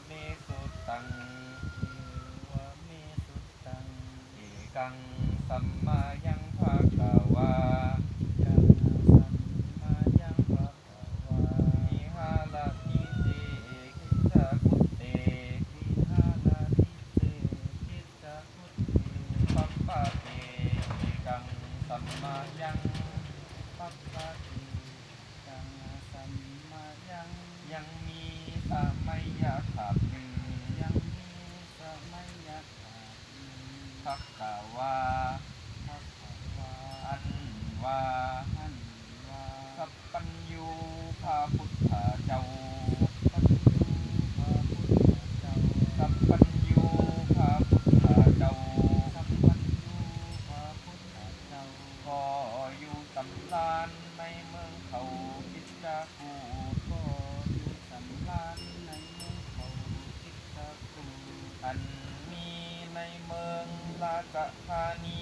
ເມສຸຕັງ ເອວະເມສຸຕັງ ເອກັງ ສຳມະຍັງ ພະຄະວາ ເອກັງ ສຳມະຍັງ ພະຄະວາ ວິຫາລະຕິ ເຕ ກິດຈະກຸດເຕ ວິຫາລະຕິ ເຕ ກິດຈະ ປັບປະເກ ເອກັງ ສຳມະຍັງ ປັບປະເກ ເອກັງ ສຳມະຍັງ ຍັງມີ ສະໄມຍະຄະດໜຶ່ງ ຍັງມີ ສະໄມຍະຄະດໜຶ່ງ ພະຄະວາ ພະຄະວາ ອັນວ່າ ອັນວ່າ ສັບ ພະປັນຍູພະພຸດທະເຈົ້າ ສັບພັນຍູພະພຸດທະເຈົ້າ ສັບພັນຍູພະພຸດທະເຈົ້າ ສັບພັນຍູພະພຸດທະເຈົ້າ ກໍຢູ່ສຳລານໃນເມືອງເຂົາຄິດຈະກູດ ກໍຢູ່ສຳລານໃນເມືອງເຂົາຄິດຈະກູດ ອັນມີໃນເມືອງລາຊະທານີ